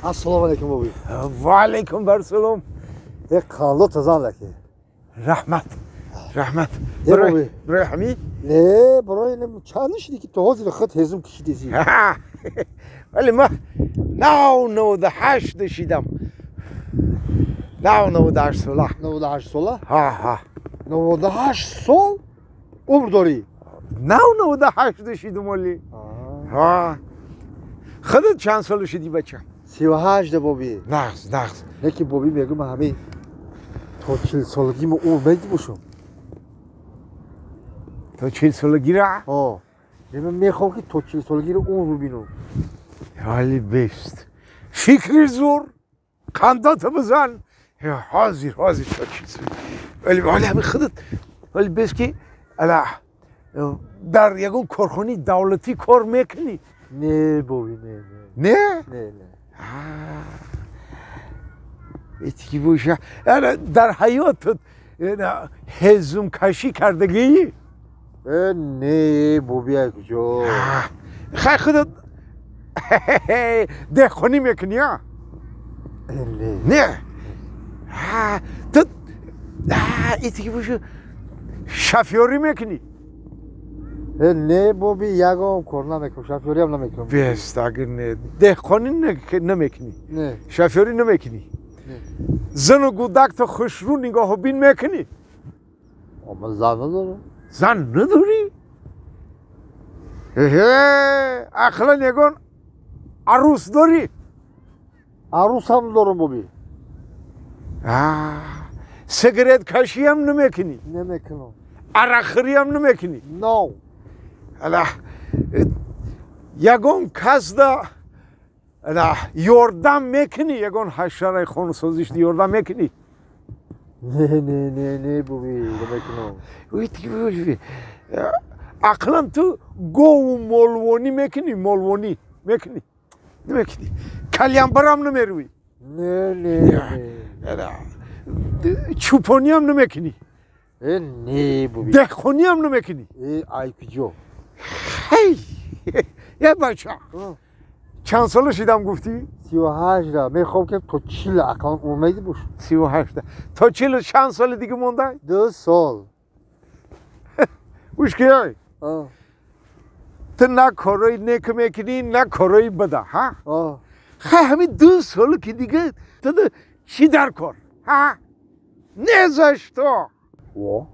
Ассалому алайкум боби. Ва алайкум барсалом. Э қандо тазан лаки. Раҳмат. Раҳмат. Барои барои ҳами? Не, барои чанд шиди ки то ҳозир худ ҳезум кишидези. Вале ма нав 98 шидам. Нав 98 сола. 98 сола? Ҳа, ҳа. 98 сол умр дорӣ? Нав 98 шидам оли. Ҳа. Худат чанд сола шидӣ бача? 38 боби. Нағз, нағз. Неки боби мегӯм ҳами то 40 солагимо умр меди бошам. То 40 солагира? Ҳо. Ман мехоҳам ки то 40 солагиро умр бибинам. Ҳали бест. Фикри зур, қандата бизан. Ҳозир, ҳозир то 40 солаги. Вале ҳали ҳами худат вале бест ки ала дар ягон корхонаи давлатӣ кор мекунӣ? Не боби, не, не. Не? Не, не. Этики боша. Дар ҳаётат ҳезумкашӣ кардагӣ? Не, боби, ай куҷо? Хай худат деҳқонӣ мекунӣ, а? Не. Не. Ту этики боша шофёрӣ мекунӣ? Не, боби, ягон кор намекунам, шофёриам намекунам. Бест, агар не деҳқонӣ намекунӣ. Не. Шофёрӣ намекунӣ. Зану гудакто хушрӯ нигоҳубин мекунӣ? Ман зан надорам. Зан надорӣ? Эҳе, ақлан ягон арӯс дорӣ? Арӯсам дорам, боби. Сигареткашиам намекунӣ? Намекунам. Арақхӯриам намекунӣ? Но. Ала ягон касда ала ёрдам мекунӣ? Ягон ҳашараи хонасозишда ёрдам мекунӣ? Не, не, не, не, боби, намекунам. Ақлан ту гову молвонӣ мекунӣ? Молвонӣ мекунӣ? Намекунӣ. Калянбарам намерӯӣ? Не, не, не. Чӯпониам намекунӣ? Не, боби. Деҳқониам намекунӣ? Ай куҷо? Ҳей, е бача, чанд сола шидам гуфтӣ? 38. Мехоҳам ки то 40 ақаллан умр меди бошам. 38. То 40 чанд соли дига монда? 2 сол. Гӯш ки, ту на корҳои нек мекунӣ, на корҳои бада, ҳа? Хай ҳамин 2 сол ки дига ту чӣ дар кор, ҳа? Не за что. Во.